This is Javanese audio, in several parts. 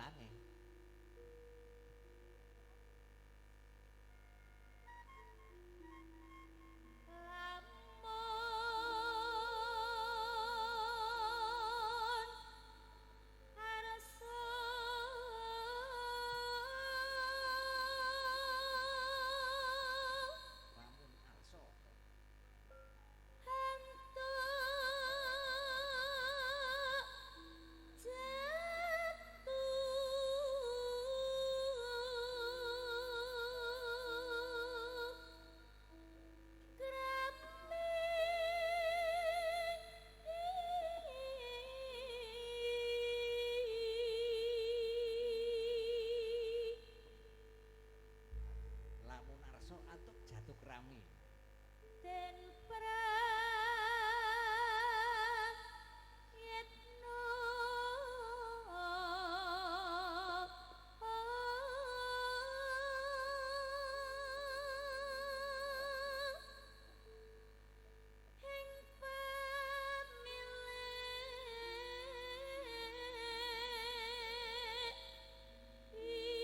dalange. Lamun arsa Lamun arsa entuk jatuh krami. Lamun arsa antuk jatuh krami. Den prayitno ing pamilih ira.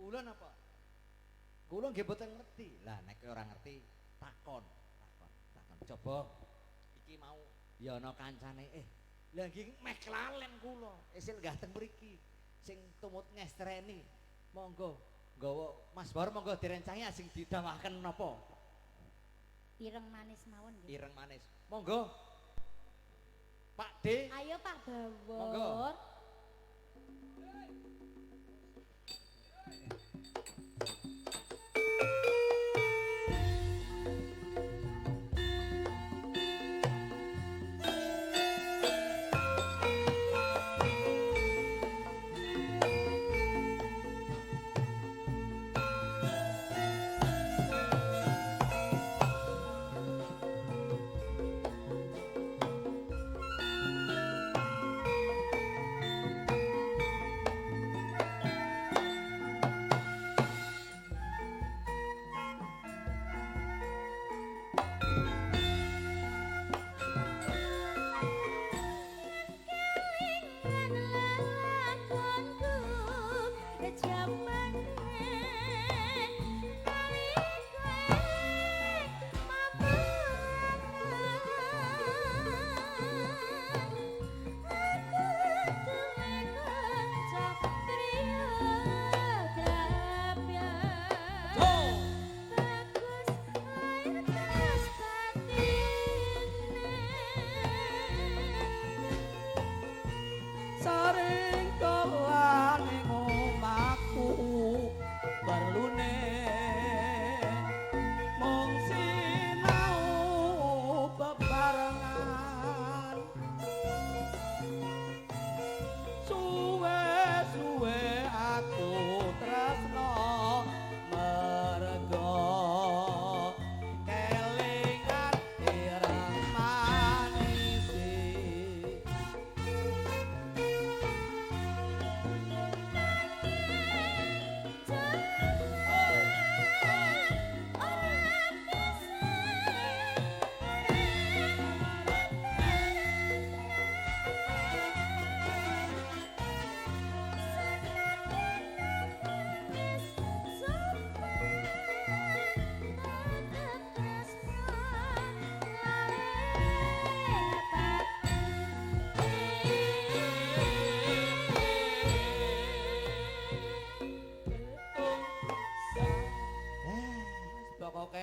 Kula napa? Kula nggih mboten ngerti. Lah nek ora ngerti takon, takon, takon. Coba iki mau ya ana kancane lha nggih meh klalen kula. Isil nggah teng mriki sing tumut ngestreni. Monggo nggawa Mas Bor monggo direncangi sing didhawaken napa? Ireng manis mawon nggih. Ireng manis. Monggo. Pak D. Ayo Pak Bawor. Monggo.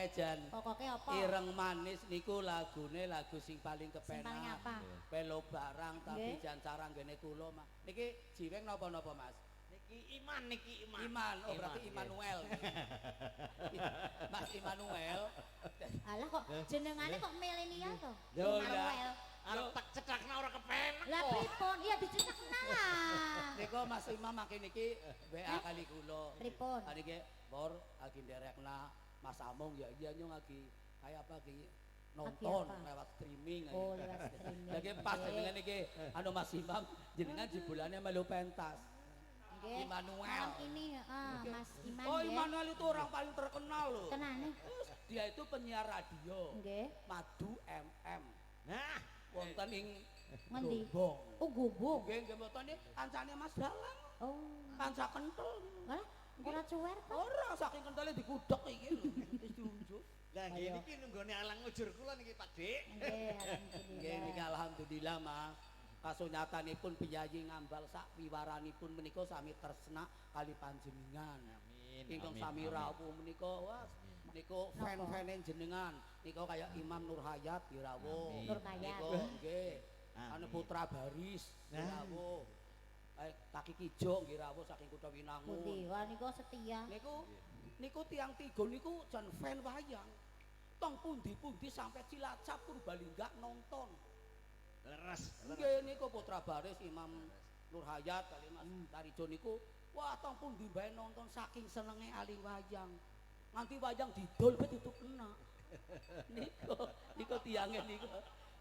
Jan. Pokoke apa? Ireng manis niku lagune lagu sing paling kepenak. Sing paling apa? Pelo barang tapi jan sarang ngene kula, Mas. Niki jiweng napa-napa, Mas? Niki Iman, niki Iman. Iman, oh berarti Immanuel. Mas Immanuel. Alah kok jenengane kok milenial to? Immanuel. Arep tak cethakna ora kepenak. Lah pripun? Iya dicethakna lah. Niku Mas Imam mangke niki WA kali kula. Pripun? Niki Bor lagi nderekna Mas Amung ya iya nyong lagi kayak apa lagi nonton lewat streaming. Oh, lewat streaming. Lagi pas jenengan iki anu Mas Imam jenengan jebulane melu pentas. Nggih. Immanuel. Malam ini Mas Iman. Oh, Immanuel itu orang paling terkenal loh. Tenane. Dia itu penyiar radio. Nggih. Madu MM. Nah, wonten ing ngendi? Gombong. Oh, Gombong. Nggih, nggih mboten iki kancane Mas Dalang. Oh. Kanca kentel. Lah, ora cuwer to? Ora, saking kentele digudhek iki lho. Wis diunjuk. Lah nggih niki nunggone alang ujur kula niki Pak Dik. Nggih, alhamdulillah. Nggih niki alhamdulillah, Mas. Kasunyatanipun piyayi ngambal sak wiwaranipun menika sami tresna kali panjenengan. Amin. Ingkang sami rawuh menika wah niku fan-fane jenengan. Niku kaya Imam Nur Hayat nggih rawuh. Nur Hayat. Niku nggih. Anu Putra Baris nggih rawuh. Kaki Kijo nggih rawuh saking Kutha Winangun. Pundi? Wah niku setia. Niku niku tiyang tiga niku jan fan wayang. Tong pundi-pundi sampai Cilacap Purbalingga nonton. Leres. Nggih niku Putra Baris Imam Nur Hayat kali Mas Tarijo niku wah tong pundi bae nonton saking senenge ahli wayang. Nganti wayang didol bae ditutup enak. Niku niku tiyange niku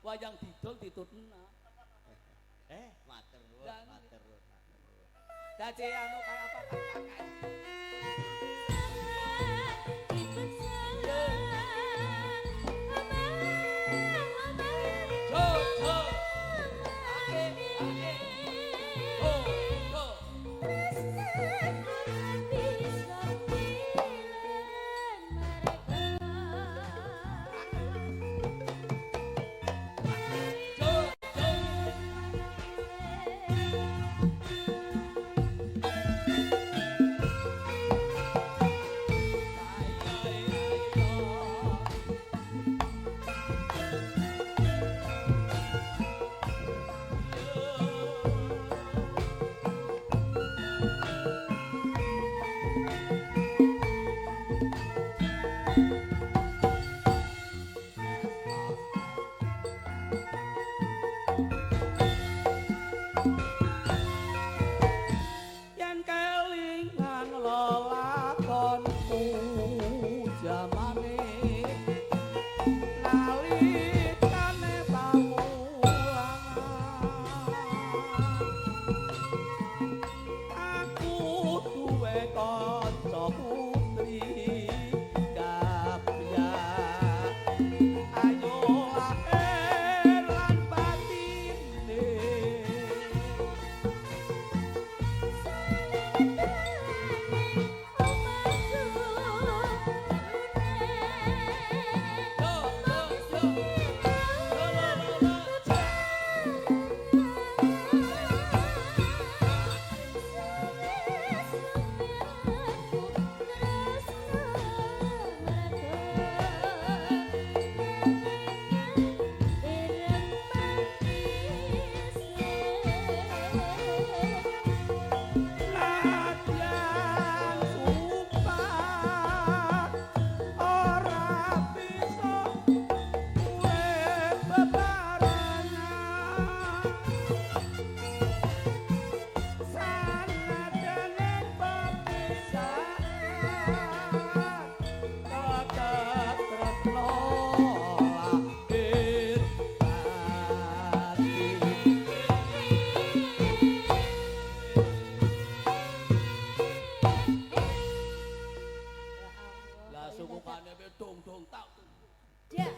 wayang didol ditutup enak. Matur nuwun, matur nuwun. Dadi anu kaya apa kakak. Go, go. putri kapyak ayo lahir lan batine. Yo yo yo lo lo lo lo cek. Nadyan sumpah ora bisa urip bebarengan, sanajan ing pepisahan tetep tresno lahir batin. Lah sukukane pe dong-dong tak. Dak.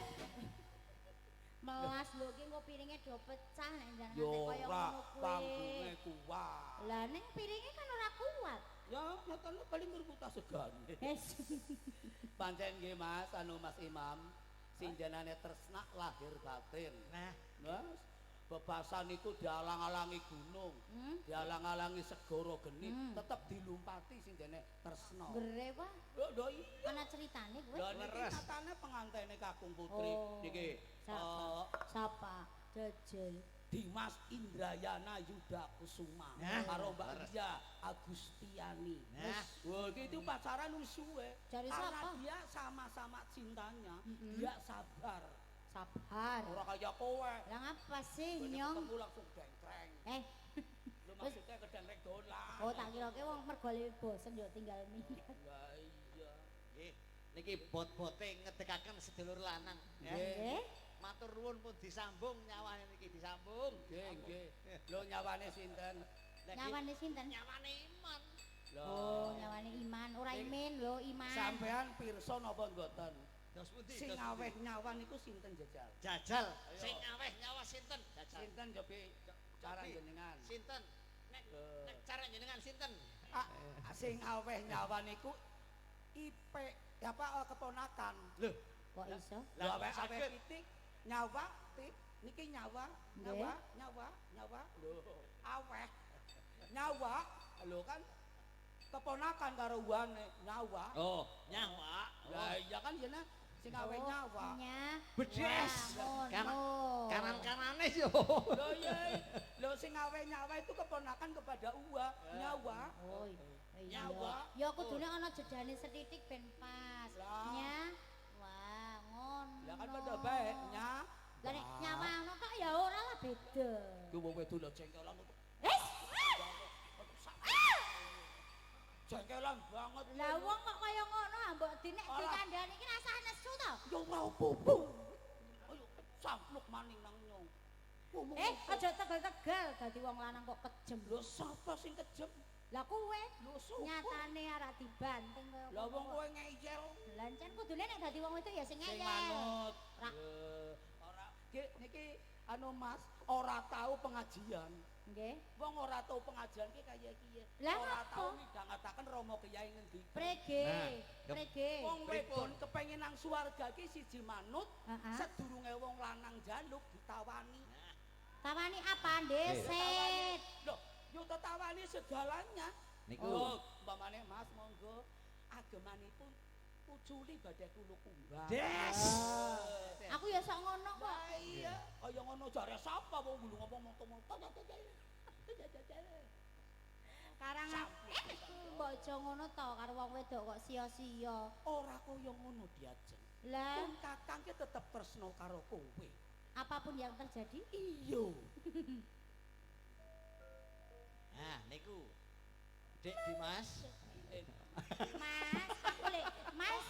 Melas lho ki engko piringe do pecah nek njenengan Yo nek kaya ora, ngono kuwi. Panggunge kuat. Lah ning piringe kan ora kuat. Ya nyatane paling ngruputa segane. Wes. Pancen nggih Mas, anu Mas Imam, sing jenenge tresna lahir batin. Nah, Mas, bebasan iku dialang-alangi gunung, dialang-alangi segara geni, tetep dilumpati sing jenenge tresna. Gere wah. Lho lho iya. Ana ceritane kowe. Lah niki Leres. nyatane pengantene Kakung Putri Oh. niki. Sapa? Eh, Sapa? Jajal. Dimas Indrayana Yuda Kusuma Nah, karo Mbak leres. Ria Agustiani. Nah. Wah, iki itu pacaran wis suwe. Jare Karena sapa? dia sama-sama cintanya, dia sabar. Sabar. Ora kaya kowe. Lah ngapa sih Kowe nyong? ketemu langsung dengkreng. Eh, Lho maksudnya kedengkreng dolan. Oh tak kira ke wong mergo bosen yo tinggal minggat. Lah iya. Nggih. Niki bot-bote ngedekaken sedulur lanang ya. Nggih. Matur nuwun pun disambung nyawane niki disambung. Nggih, nggih. Lho nyawane sinten? Lah, nggih, Nyawane sinten? Nyawane Iman. Lho. Oh, nyawane Iman, ora Imin lho, Iman. Sampean pirsa napa mboten? Dos pundi? Sing Dos pundi? aweh nyawa niku sinten jajal? Jajal. Sing aweh nyawa sinten? Jajal. Sinten jopi cara jenengan? Sinten? Nek Lho. nek cara jenengan sinten? Ah, sing aweh nyawa niku IP apa keponakan. Lho, Kok iso? Lah Lah, aweh aweh saged. pitik nyawa tik niki nyawa nyawa nyawa nyawa lho aweh nyawa lho kan keponakan karo wane nyawa. Oh, nyawa. Lah iya kan jeneng sing aweh Oh, nyawa. Nya. Bedes. Wah, Kanan- ngono. Kanan-kanane yo. Lho iya lho sing aweh nyawa itu keponakan kepada uwa nyawa. Oh, iya. Nyawa. Ya kudune ana jedane sethithik ben pas. Lah. Nya. Wah, ngono. Lah kan padha bae nya. Lah nek nyawa ngono tok ya ora lah beda. Ku wong wedok lho jengkelan. Wis. Jengkelan banget. Lah wong kok kaya ngono ah mbok dinek Alah. dikandhani iki rasah nesu to. Ya ora apa-apa. Ayo sampluk maning nang nyong. Ngomong Eh, apa? aja tegal-tegal dadi wong lanang kok kejem. Lho sapa sing kejem? Lah kowe Lho sapa? nyatane arek dibanting kaya Lah wong ngono. kowe ngeyel. Lah encen kudune nek dadi wong wedok ya sing Sing ngeyel. manut. Ra. Ora ki niki anu Mas, ora tau pengajian. Nggih. Wong ora tau pengajian ki kaya kiye. Lah Ora ngapa? tau midhangetaken Rama Kyai ngendika. Prege, Nah, prege. Wong Pripun? wedon kepengin nang swarga ki siji manut, Heeh. sedurunge wong lanang njaluk ditawani. Tawani apa, Deset? Lho, yo tetawani segalanya. Niku. Lho, umpamane Mas monggo agemanipun uculi badhe kula kumbang. Des. Aku ya sok ngono kok. Lah iya, kaya ngono jare sapa wong gulu ngomong moto-moto. Karang mbok aja ngono to karo wong wedok kok sia-sia. Ora kaya ngono diajeng. Lah, Wong kakang ki tetep tresno karo kowe. apapun yang terjadi, Iya. Nah, niku. Dek Dimas. Mas, aku le, Mas,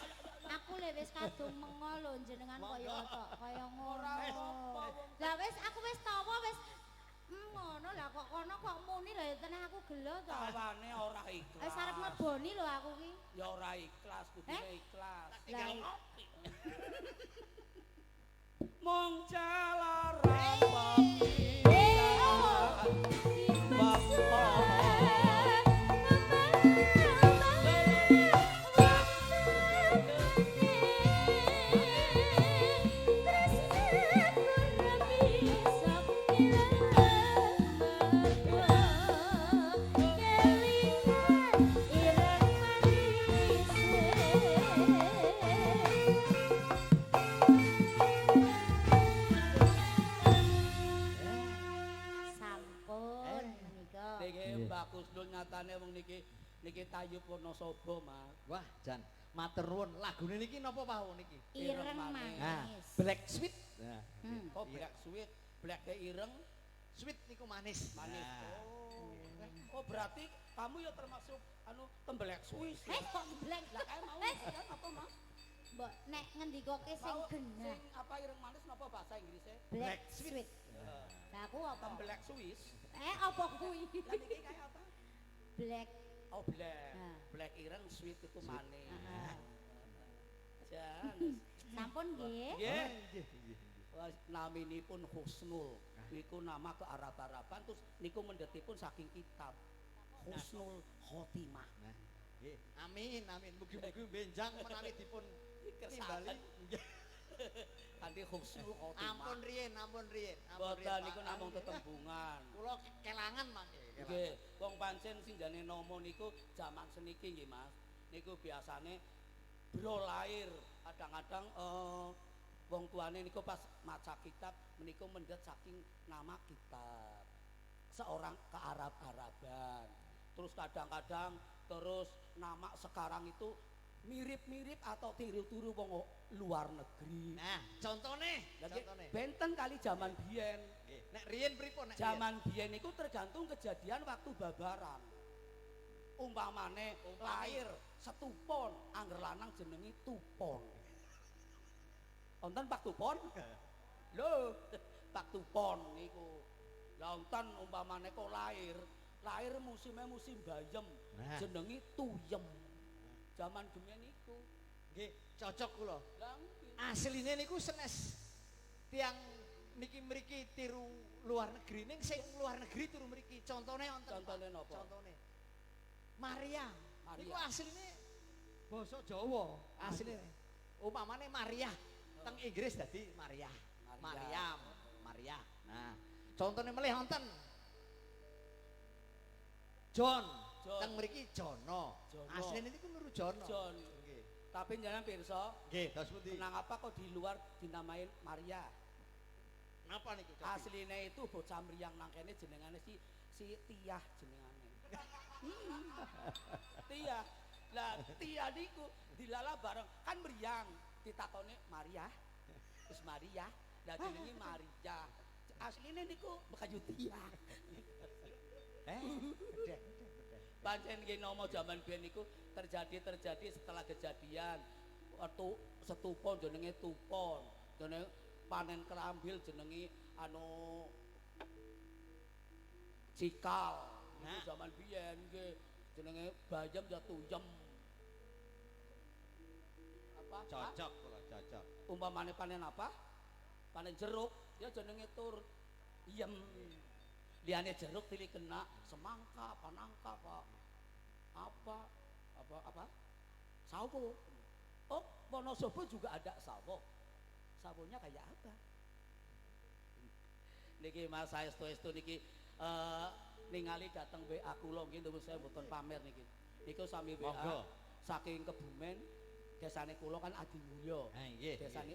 aku le wis kadung mengo lho jenengan kaya tok kaya ngono. Ora apa-apa wong Lah wis aku wis tawa wis ngono lah kok kono kok muni lho ya tenang aku gelo to. tawane ora ikhlas. Wis arep ngeboni lho aku ki. Ya ora ikhlas, kudune ikhlas. Tinggal ngopi. Mung jalaran papi. Sampun menika. Niki Mbak Kusnul nyatane wong niki niki tayub Wonosobo, Mas. Wah, jan matur nuwun. Lagune niki napa Pak niki? Ireng Nah, manis. Black Sweet. Nah, Oh, black sweet, black ke ireng, sweet niku manis. manis. Nah. Oh. Oh, berarti kamu ya termasuk anu tembelek Swiss. Eh kok black? Lah kae mau kan apa, Mas? Mbok nek ngendikake sing Mau genah. Sing apa ireng manis napa bahasa Inggrisnya? Black Black sweet. sweet. Lah aku apa? Tembelek Swiss. Eh apa kuwi? Lah niki kayak apa? Black. Oh, black. Nah. Black ireng, sweet itu manis. Heeh. Jan. Sampun nggih. Nggih. Nggih, nggih. Wah, naminipun Husnul. Niku nama ke Arab-Araban terus niku mendhetipun saking kitab. Husnul Khotimah. Nah, nggih. Amin, amin. Mugi-mugi benjang menawi dipun Kersakaken. timbali. Nggih. Kanthi Husnul Khotimah. Ampun riyin, ampun riyin. Ampun Boten riyin, niku Pak. namung tetembungan. Kula kelangan mangke. Nggih, wong pancen sing jane nama niku jaman seniki nggih Mas. Niku biasane bro lahir, kadang-kadang wong tuane niku pas maca kitab meniku mendhet saking nama kitab. Seorang ke Arab-Araban. Terus kadang-kadang terus nama sekarang itu mirip-mirip atau tiru-tiru wong luar negeri. Nah, contone, Lah nggih, contone. benten kali jaman biyen. Nggih. Nek riyin pripun nek riyin? Jaman biyen iku tergantung kejadian waktu babaran. Umpamane Umpamane. lahir setupon, angger lanang jenenge Tupon. Wonten Pak Tupon? Lho, Pak Tupon niku. Lah wonten umpamane kok lahir, lahir musime musim bayem, Nah. jenenge Tuyem. Jaman gemien niku. Nggih, cocok kula. Lah nggih. Asline niku senes tiang niki mriki tiru luar negeri ning sing luar negeri tiru mriki. Contone wonten. Pak. Contone napa? Contone. Maria. Maria. Niku asline basa Jawa, asline. Umpamane Maria teng Inggris dadi Maria. Maria. Mariam, Maria. Nah, contone melih wonten. John. John. Teng mriki Jono. Jono. Asline niku niru Jono. John. Nggih. Tapi jenengan pirsa, Nggih, terus pundi? kenapa kok di luar dinamain Maria? Napa niku? Cobi? Asline itu bocah mriyang nang kene jenengane si si Tiah jenengane. Tiah. Lah Tiah niku dilala bareng kan mriyang ditakone Maria. Terus Maria, lah jenenge Maria. Asline niku bekayu Tiah. Eh, bedeh, bedeh, bedeh. Pancen nggih nama jaman biyen niku terjadi setelah kejadian. Waktu setupon jenenge tupon, jenenge panen kerambil jenenge anu cikal. Niku Nah. jaman biyen nggih jenenge bayem ya tuyem. Apa? Pak? Cocok kula, cocok. Umpamane panen apa? Panen jeruk, ya jenenge tur yem. Liyane jeruk pilih kena semangka, apa nangka, apa apa apa apa? Sawo. Oh, Wonosobo juga ada sawo. Sawonya kayak apa? Niki Mas saestu-estu niki ningali dateng WA kula nggih nuwun saya mboten pamer niki. Niku sami WA Monggo. saking Kebumen, desane kula kan Adimulya. Ha nggih. Desane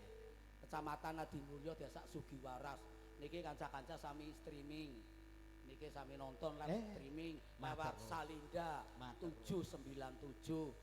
Kecamatan Adimulya, Desa Sugiwaras. Niki kanca-kanca sami streaming. Niki sami nonton live streaming matur lewat nuwun. Salinda Matur 797.